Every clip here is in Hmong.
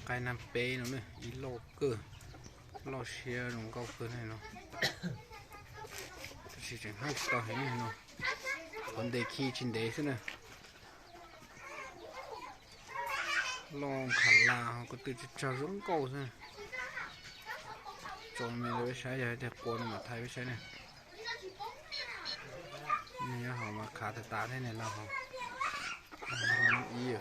Qaib nag peb no na, ib loj kawg, loj siab zoo nkauj kawg ne no. Tab sis tseem haj tsis tau heev no, qhov ntev khi tsis ntev xwb na. Loj khav las ho ko tw tsawg tsawg zoo nkauj xwb. Tso me rau peb saib yog tiag qua no mam thaij peb saib na. Nws nyob hauv mas khav tas tas thiab ne no ho. Ib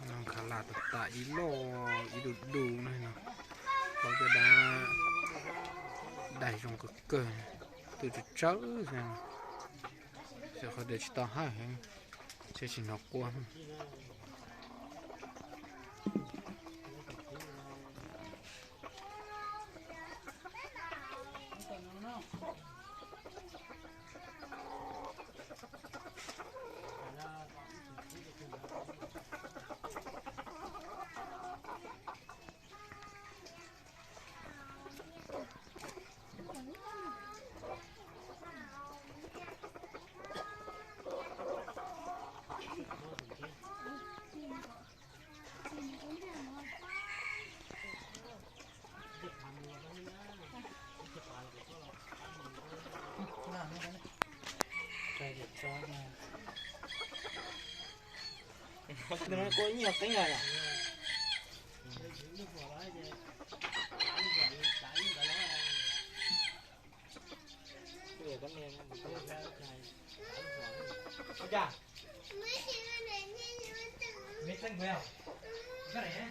no khav las tas tas ib loj ib du du no no. Tau caj dab daig zoo kawg kawg, tw tsawg tsawg xwb. Xyov qhov tias tsis tau haj heev, tsis hnov qua. Tus no kua ib nyuag qeeb lawm. Ua cas? Me xeeb kuv yog? Koj ne?